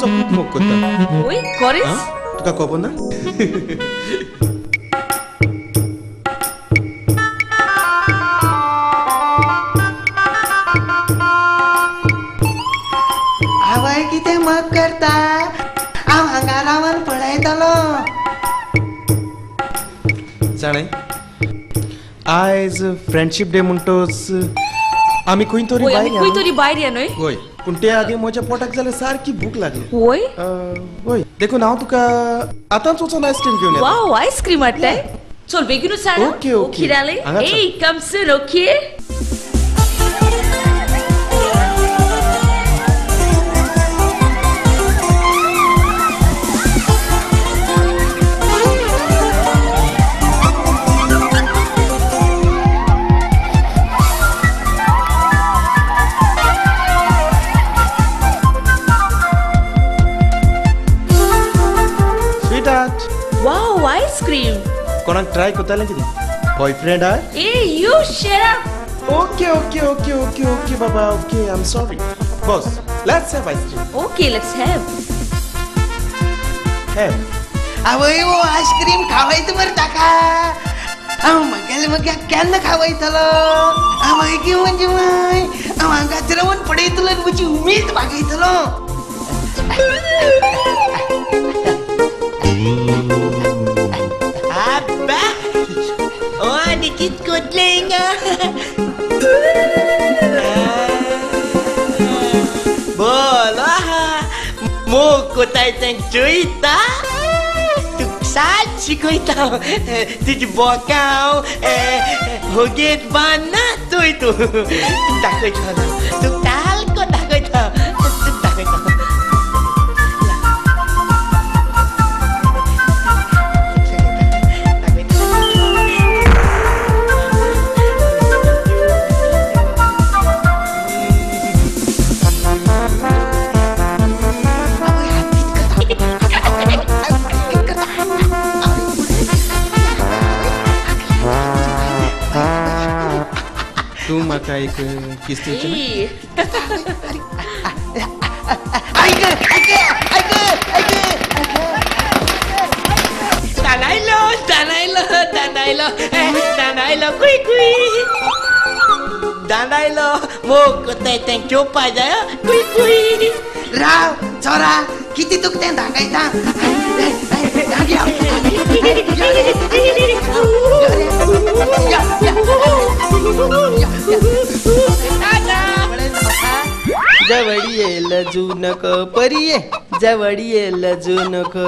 तुजो खूब मोग करता. वय खरेंच? तुका खबर ना? आवय कितें मोग करता, हांव हांगा रावन पळयतलो. जाणें आयज फ्रेंडशीप डे म्हणटच आमी खंय तरी भायर खंय तरी भायर या न्हय? वय, पूण ते आदी म्हज्या पोटाक जाल्यार सारकी भूक लागली. वय वय, देखून हांव तुका आतांच वचून आयस्क्रीम घेवन येता. वाव, आयस्क्रीम हाडटाय? चल बेगीनूच हाड. Okay okay. Hey, come soon, okay? Ice cream. कोणाक ट्राय करतालें कितें? बॉयफ्रेंड आ? Hey, you shut up. Okay okay okay okay okay Baba, okay, I am sorry. Boss, let's have ice cream. Okay, let's have. Have. आवय, वो ice cream खावयत मरे ताका. हांव म्हगेले मग्याक केन्ना खावयतलो? आवय की म्हणजे माय, हांव हांगाच रावन पळयतलो आनी म्हजी उमेद भागयतलो. Abba! Oh, dikit kotling. Bolo, mo kotay tang chuita. Tuksat chikoita. Tuji bokao, hoget bana tuy tu. Takoy chana. Tuktal ko takoy ta. Takoy ta. तूं म्हाका एक किस दिवचें ना? Danylo Danylo Danylo Danylo कुय कुय Danylo मोग कोताय तें चोवपा जाय कुय कुय. राव चोरा, कितें तुका तें दाखयता. जवळ ये लजू नको परिये, जवळ ये लजू नको.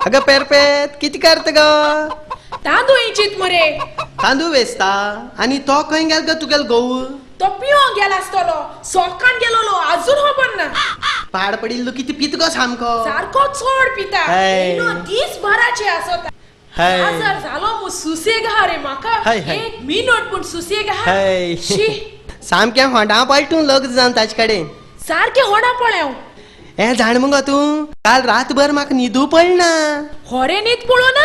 अगं पेरपेत किती करत ग? तांदूळ इंचीत मरे. तांदूळ वेचता आनी तो खंय गेल ग तुगेल घोव? तो पिवंक गेला आसतलो, सोकान गेलोलो अजून खबर ना. पाड पडिल्लो किती पित गो सामको? सारको चड पिता, दीस भराचे आसता. आजार जालो मु सुसेग हा रे म्हाका, एक मिनट पूण सुसेग हा. सामकें होंडा पलटून लग्न जावन ताचे कडेन. सारकें होंडा पळय हांव. हें जाण मुगो तूं, काल रातभर म्हाका न्हिदू पडना. खरें न्हीद पळोवना?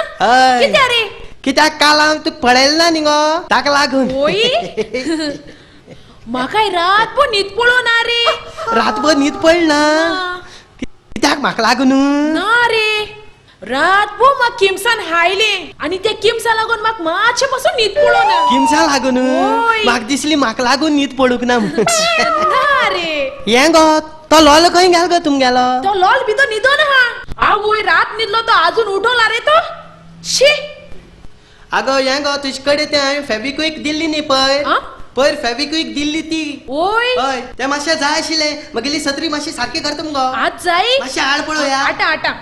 कित्याक रे? कित्याक काल हांव तुका पळयलें ना न्ही गो, ताका लागून. म्हाकाय रातभर न्हीद पळोवना रे. रातभर न्हीद पडना कित्याक? म्हाका लागून ना रे. रातभर म्हाका किमसान हायलें आनी त्या किमसा लागून म्हाका मातशें पासून न्हीद पळोवना. किमसा लागून? म्हाका दिसली म्हाका लागून न्हीद पडूंक ना. ना रे. हें गो तो लोल खंय गेल गो तुमगेलो? तो लोल भितर न्हिदोन आहा. आवय रात न्हिदलो तो आजून उठोला रे तो. शी. आगो हें गो तुजे कडेन तें हांवें फेविक्वीक दिल्ली न्ही पयर, पयर फेविक्वीक दिल्ली ती. ओय हय, तें मातशें जाय आशिल्लें. म्हगेली सत्री मातशी सारकी करता मुगो. आज जाय? मातशें हाड पळोवया. आटा आटा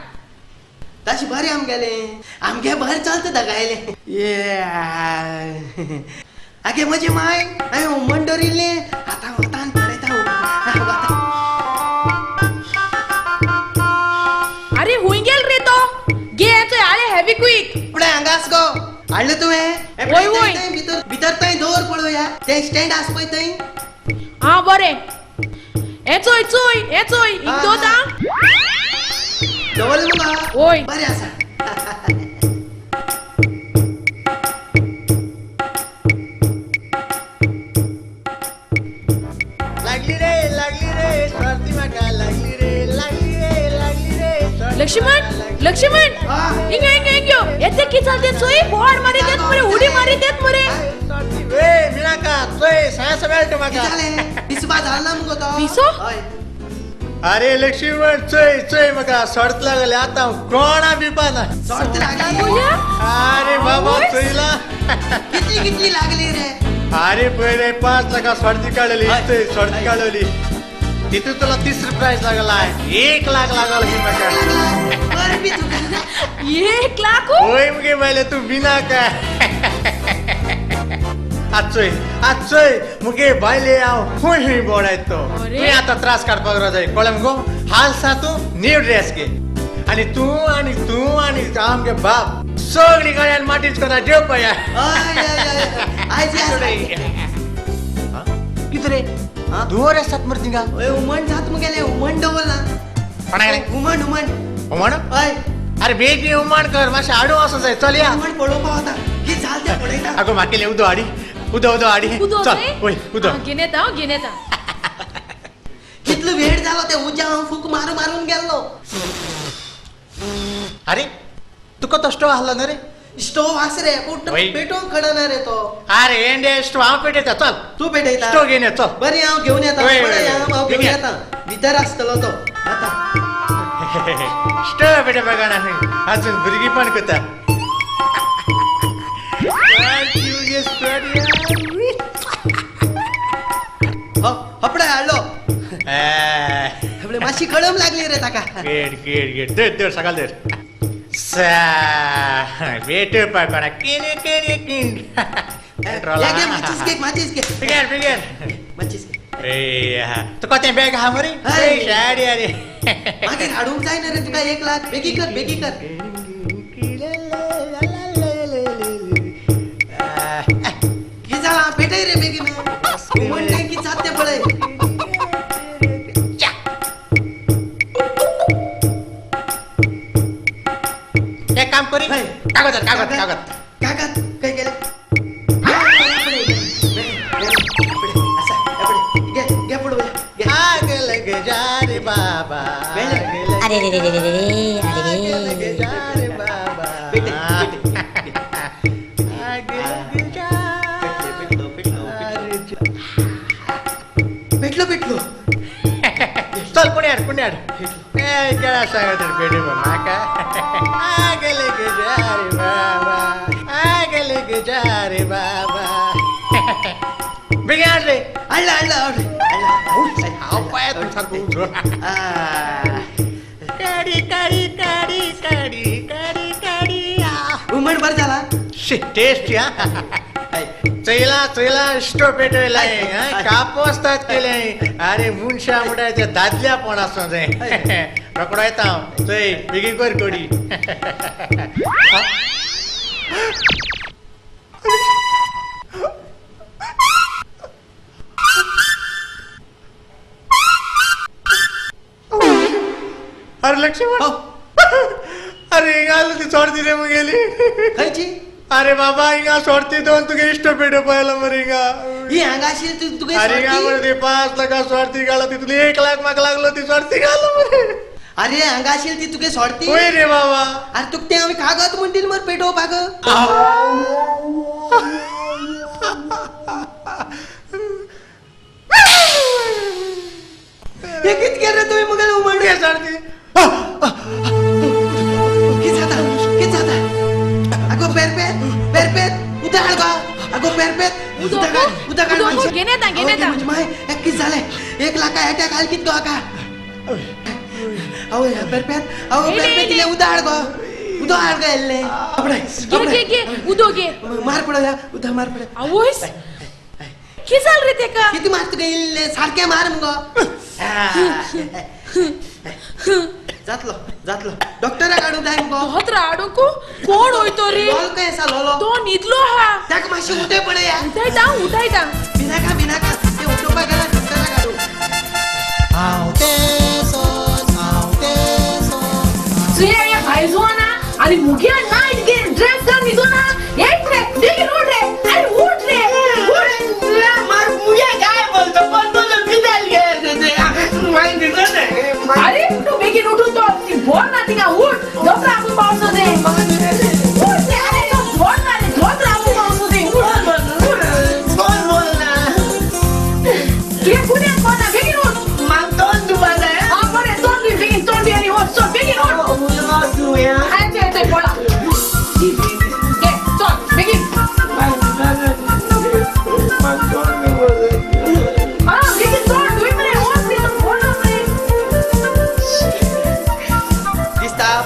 तशें बरें आमगेलें, आमगे बरें चलता दगायलें. आगे म्हजी माय हांवें हुमण दवरिल्लें, आतां वतान पळयता. आरे हुंय गेल रे तो? गे चोय हाडे हेवी क्वीक. फुडें हांगा आस गो, हाडलें तुवें? वय वय, भितर भितर थंय दवर पळोवया, तें स्टँड आसा पळय थंय. आं बरें, हें चोय चोय, हें चोय, हिंग दवरता. दवरलें मुगो? वय बरें आसा. लागली रे लागली रे स्वार्थी म्हाका लागली रे लागली. लक्ष्मण लक्ष्मण हिंग हिंग हिंग यो येते की चालते सोय बोर्ड मारी देत मरे उडी मारी देत मरे. ए मिनाका चोय सायस मेळटा म्हाका. पिसबा झाला ना मुगो तो पिसो? अरे लक्ष्मण चोय चोय म्हाका सॉर्त लागले आता कोणा बिपा ना. सॉर्त लागली? अरे बाबा चोयला कितली कितली लागली रे? अरे पहिले 5 लाखा सॉर्ती काढली, सॉर्ती काढली तिथून तुला तिसरी प्राइज लागला 1 लाख लागला की म्हाका. 1 लाख? होय मुगे बायले तू बिना काय. आचोय आचोय मुगे बायले हांव खूंय खूंय बोडायतो. तुवें आतां त्रास काडपाक जाय कळ्ळें मुगो. हाल सा तूं न्यू ड्रेस घे आनी तूं आनी तूं आनी आमगे बाप सगळी गळ्यान माटीच कोना जेवपया. कितें रे धुंवर आसात मरे थिंगा? हुमण जात मुगेलें हुमण दवरला. कोणा हुमण हुमण हुमण? हय. अरे बेगीन हुमण कर मातशें हाडूं वचूं जाय. चल या हुमण पळोवपा वता कितें जालें तें पळयता. आगो म्हाका उदो हाडी उदो उदो हाडी. चल वय उदो घेवन येता हांव घेवन येता. कितलो वेळ जालो ते उज्या हांव फूक मारून मारून गेल्लो. अरे तुका तो स्टोव आहलो न्हू रे? स्टोव आस रे पूण पेटोवंक कळना रे तो. अरे एंडे स्टोव हांव पेटयता. चल तूं पेटयता? स्टोव घेवन यो चल. बरें हांव घेवन येता. हांव घेवन येता भितर आसतलो तो आतां. स्टोव पेटोवपाक जाणा अजून भुरगीपण करता. हपडे हाडलो. मातशी कळम लागली रे ताका. गेट गेट गेट धर धर सकाळ धर. पेटोवपाक कोणा किनी किनी किन. माचीस घे माचीस घे. बिगेर बिगेर माचीस घे. तुका तें बॅग आहा मरे? शाडी अरे मागीर हाडूंक जायना रे तुका 1 लाख. बेगी कर बेगी कर. कितें जालां पेटय रे बेगीन. हुमण तें कितें जाता तें पळय. एक काम करी कागद कागद कागद कागद खंय गेले? बाबा अरे रे रे रे रे अरे रे बाबा पेटलो पेटलो. चल पुण्यार पुण्यार केळा सांगत पेटे म्हाका. आगले जा रे बाबा आगले जा रे बाबा. बेगीन हाडले. हाडला हाडला हाडला. हांव पळयत सारको काडी काडी काडी काडी काडी काडी. हुमण बरें जाला? शी टेस्टी हा. चोयला चोयला इश्टो पेटयलाय कापोस्तात केलें. अरे मनशां म्हणटाय ते दादल्यापण आसूं जाय. रोकडो येता हांव चोय बेगीन कर कोडी. अरे लक्ष्मण अरे हिंगा ती सोडती रे मुगेली. खंयची? अरे बाबा हिंगा सोडती दोन तुगे इश्ट पेटो पळयलो मरे हिंगा. ही हांगा आशिल्ली तुगे? अरे हिंगा मरे ती 5 लाखां सोडती घालो तितली 1 लाख म्हाका लागलो ती सोडती घालो मरे. अरे हांगा आशिल्ली ती तुगे सोडती? वय रे बाबा. अरे तुका तें आमी कागद म्हणटील मरे पेटोवपाक. हें कितें केलें रे तुवें मुगेलें हुमण? सोडती कितें जाता कितें जाता? आगो पेरपेत पेरपेत उदक हाड गो. आगो पेरपेत उदक हाड उदक हाड. घेवन येता घेवन येता. म्हजे माय कितें जालें? 1 लाखा एटॅक आयल कितें गो हाका? आवय पेरपेत आवय पेरपेत इल्लें उदक हाड गो. उदक हाड गो इल्लें. घे घे उदक घे. मार पडोवया उदक मार पडोवया. आवयस कितें जालें रे तेका? कितें मार तुका इल्लें सारकें मार मुगो. जातलो जातलो. डॉक्टराक हाडूंक जाय मुगो. दोतोर हाडूंक कोण वयतो रे? लोलो खंय आसा लोलो? तो न्हिदलो आहा. ताका मातशें उठय पळया. उठयता उठयता. भिनाका भिनाका तें उठोवपाक गेला डॉक्टराक हाडूंक. हांव तें सोद हांव तें सोद. तुवें हें भायजो ना आनी मुगे नायट ड्रेस घालून न्हिदो ना. एक रे बेगीन उठ रे. अरे उठ रे उठ. मार मुगे काय बोलतो पण तुझं अरे तू बेगीन उठून तो भोर ना तिका.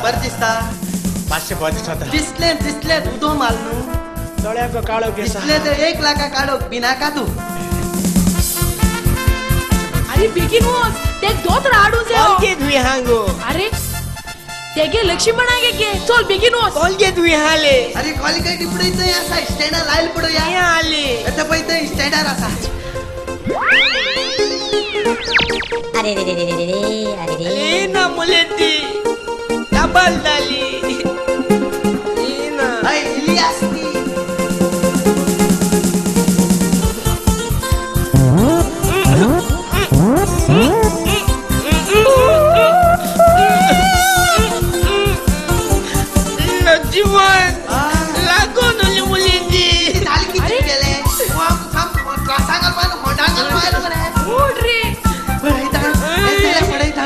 बरें दिसता. मातशें बरें दिसता. दिसलें दिसलें उदो माल न्हू. दोळ्यांक काळो केस. दिसलें तर 1 लाखा काडोक बिनाका तूं. अरे बेगीन वच, ते दोतोर हाडूं जायो. कोलगेट हुई हांगो. अरे तेगे लक्ष्मणागे गे, चल बेगीन वच. कोलगेट हुई हाले. अरे कोलगेट इपडे थंय आसा, स्टँडार लायल पडोया. हाले. आतां पळय थंय स्टँडार आसा. अरे रे रे रे रे रे अरे रे. ना मुलेती डबल डाली ना. हय इली आसती. जीवन लागून मुलींची. जालें कितें केलें? त्रासांक घालपा होंडांक घालपा आयलो मरे. उठ रे. पळयता पळयता.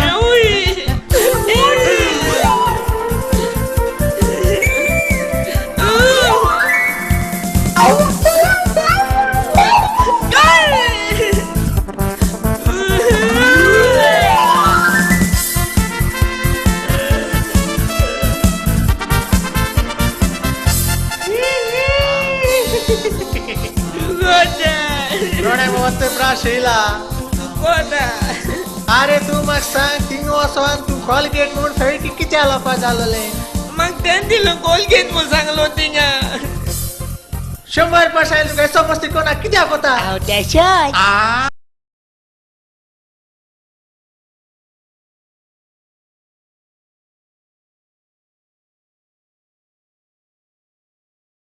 अरे तू म्हाका सांग, थिंग वचोन तूं कोलगेट म्हूण फेविक्विक कित्याक लावपा जालोलें? म्हाका तें दिलो कोलगेट म्हूण सांगलो थिंगा. 100% आयलो तुका एसो मस्ती कोणा कित्याक वता? हांव तेशाच. आ.